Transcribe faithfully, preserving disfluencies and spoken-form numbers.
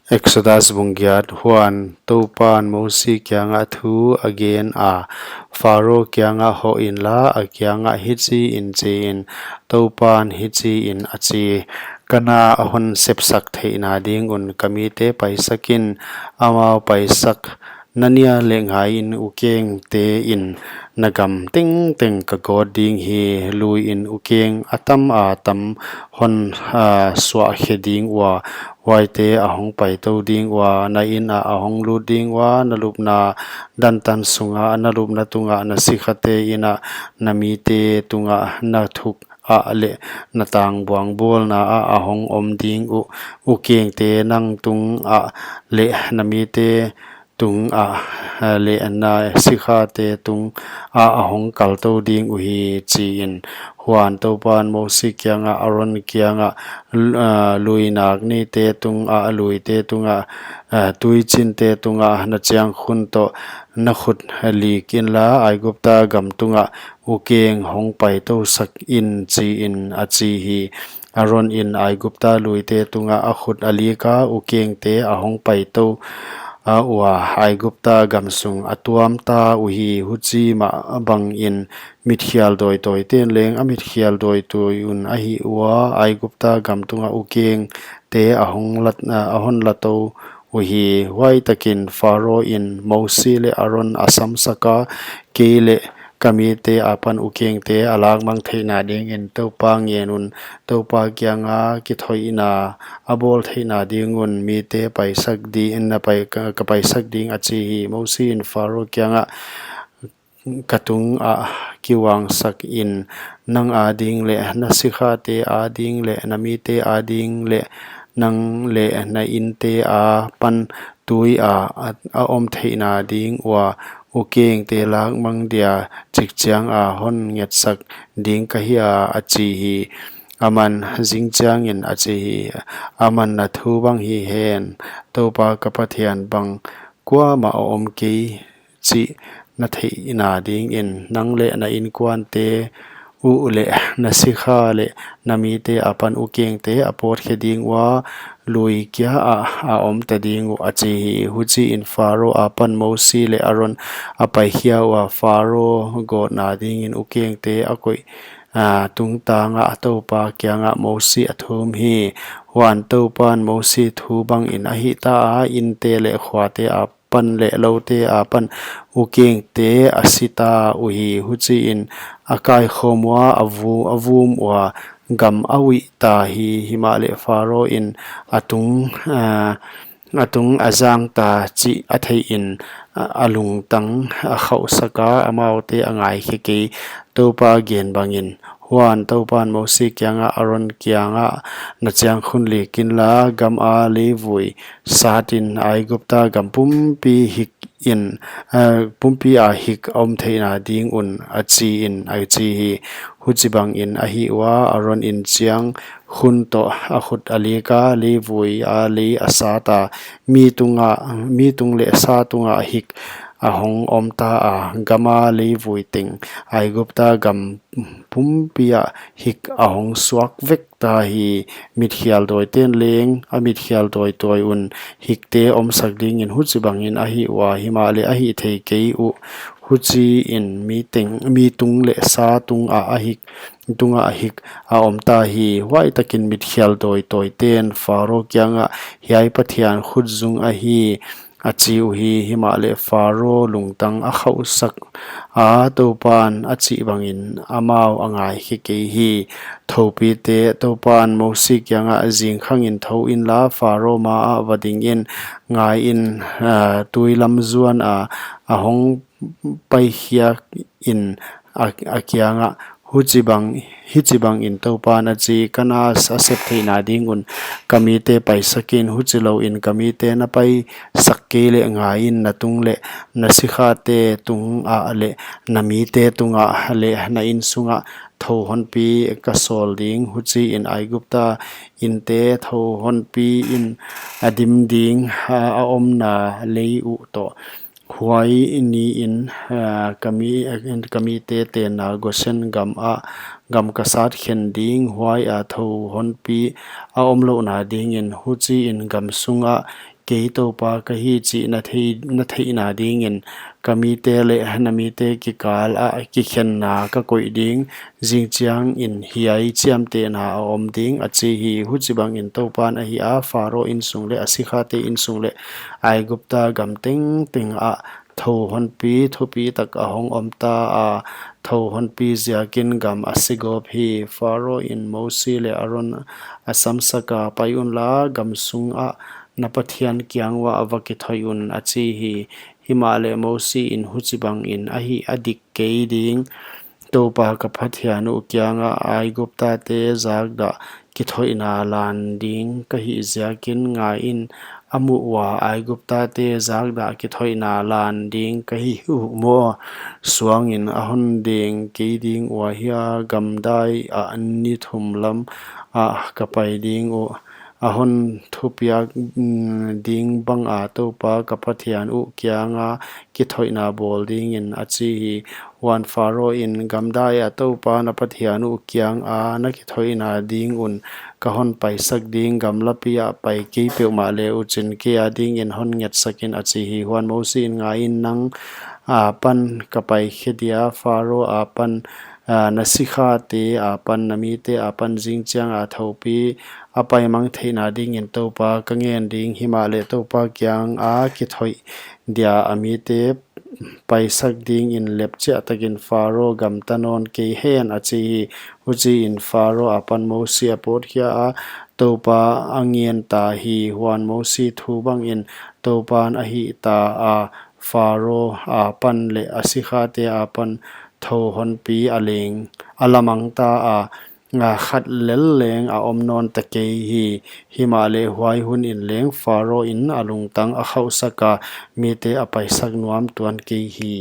Exodus bung giat. Huan Toupan Mosi kiangah thu a gen a, Faro kiangah hoh inla, a kiangah hichiin chi in, Toupan hichiin a chi: Ka na a hon sepsak theihna ding un ka mite paisak in, amau paisak na nia leh ngaiin, ukengte in na gam tengteng ka gawt ding hi. Lui in ukeng a tam a tam hon, ah, suah khe ding ua, huaite a hong paitou ding ua, na in ah a hong lut ding ua, na lupna dantan sungah, na lupna tungah, na sikhate in ah, na mite tungah, na thuk ah leh na tangbuang bawlna ah a hong om ding uh, ukengte nang tungah leh na mite tungah, ah, leh na sikhate tungah a hong kaltou ding uhi, chi in. Huan Toupan Mosi kiangah, Aron kiangah, L-, ah, luinak nite tungah, luite tungah, ah, tuichinte tungah na chiangkhun toh na khut lik inla, Aigupta gam tungah ukeng hong paitousak in, chi in a chi hi. Aron in Aigupta luite tungah a khut a lik a, ukengte a hong paitou a ua, Aigupta gam sung a tuam ta uhi. Huchi mah bangin mitkhial dawitawiten leng a mitkhial dawitawi un a hih ua, Aigupta gam tungah ukengte a hong la, a hon la tou uhi. Huai takin Faro in Mosi leh Aron a samsak a, kei leh ka mite apan ukengte a lakmang theihna dingin Toupa ngen un, Toupa kianga kithoihna a bawl theihna ding un mite paisak ding, na pai, ka, ka paisak ding, a chi hi. Mosi in Faro kiangah, Ka tungah kiuangsak in, nang ading leh na sikhate ading leh na mite ading leh nang leh na inte apan tui a, a, a om theihna ding ua ukengte lakmang dia chikchiang a hon ngetsak ding ka hi a, a chi hi. Aman zingchiangin a chi hi, Aman na thu bang hi hen, Toupa ka Pathian bang kuamah a om kei chih na theihna dingin, nang leh na inkuante uh leh na sikha leh na mite apan ukengte a pawtkhe ding ua, lui kia ah a om ta ding uh, a chi hi. Huchiin Faro apan Mosi leh Aron a paikhia ua, Faro gawtna dingin ukengte a koih, a, tungtangah Toupa kiangah Mosi a thum hi. Huan Toupan Mosi thu bangin a hih ta a, inte leh khuate a pan leh loute apan ukengte a si ta uhi. Huchiin a kaikhawm ua, a vu-, a vum ua, gam a uih ta hi. Himahleh Faro in a tung, a, a tung a zang ta chih a theihin, a, a lungtang a khauhsak a, amaute a ngaikhe kei, Toupa gen bangin. Huan Toupan Mosi kiangah, Aron kiangah, na chiangkhun lik inla, gama leivui satin Aigupta gam pumpi hik in, a, pumpi a hik a om theihna ding un, a chi in, a chi hi. Huchibangin a hih ua, Aron in chiangkhun toh a khut a lik a, leivui a lei a sat a, mi tungah, mi tung leh sa tungah hik a hong om ta a, gama leivui teng Aigupta gam pumpi ah hik a hong suak vek ta hi. Mitkhial dawiten leng a mitkhial dawitawi un hikte omsak dingin huchibangin a hih ua, himahleh a hih thei kei uh. Huchiin mi teng, mi tung leh sa tungah a hik, tungah a hik a om ta hi. Huai takin mitkhial dawitawiten Faro kiangah, Hiai Pathian khutzung ahi, a chi uhi. Himahleh Faro lungtang a khauhsak a, Toupan a chih bangin amau a ngaikhe kei hi. Thoupite, Toupan Mosi kiangah, Zingkhangin thou inla, Faro maah va dingin, ngaiin, a, tui lam zuan a, a hong paikhiak in a, a kiangah, Huchibang, hichibangin Toupan a chi, Ka na a sep theihna ding un ka mite paisak in, huchilouin ka mite na paisak kei leh ngaiin, na tung leh na sikhate tungah leh na mite tungah leh na insungah thouhonpi ka sawl ding. Huchiin Aigupta inte thouhonpi in a dim ding, a, a omna lei uh toh. Huai niin, a, ka mi, a, ka mite tenna Gosen gam ah, gam ka sat khen ding, huai a thouhonpi a omlouhna dingin, huchiin gam sungah Kei TOUPA ka hi chih na theihna dingin ka mite leh na mite kikal ah kikhenna ka koih ding. Zingchiangin hiai chiamtehna a om ding, a chi hi. Huchibangin TOUPAN a hih a, Pharo insung leh a sikhate insung leh Aigupta gam tengteng ah thou honpi thupitak a hong omta a; thou honpi ziakin gam a segawp hi. Pharoin Mosi leh Aron a samsaka, Pai unla, gam sungah na Pathian kiang uah va kithoih un, a chi hi. Himahleh Mosiin, Huchibangin a hih a dik kei ding; TOUPA ka Pathian uh kiangah Aiguptate jakdah kithoihna lan ding ka hih jiakin. Ngaiin, a muh ua, Aiguptate jakdah kithoihna lan ding ka hi uh maw? Suangin a hondeng kei ding ua hia? Gamdai ah ni thum lam ah ka pai ding uh, a hon thupiak ding banga TOUPA ka Pathian uh kianga kithoihna bawl dingin, a chi hi. Huan Pharoin, Gamdai ah TOUPA na Pathian uh kianga na kithoihna ding un ka honpaisak ding; gamlapi ah pai kei peuhmah le uchin kei adingin honngetsak in, a chi hi. Huan Mosiin, Ngaiin, nang apan ka paikhe dia, Pharo apan, na sikhate apan, na mite apan, zingchianga thoupi a paimang theihna dingin TOUPA ka ngen ding. Himahleh TOUPA kianga kithoih dia a mite paisak dingin lepchiahtakin Pharo gamta nawn kei hen, a chi hi. Huchiin Pharo apan Mosi a pawtkhiaa, TOUPA a ngenta hi. Huan Mosi thu bangin TOUPAN a hihtaa, Pharo apan leh a sikhate apan thou honpi a lamangtaa, khat lel leng a om nawnta kei hi. Himahleh huai hunin leng Pharoin a lungtang a khauhsaka, mite a paisak nuam tuan kei hi.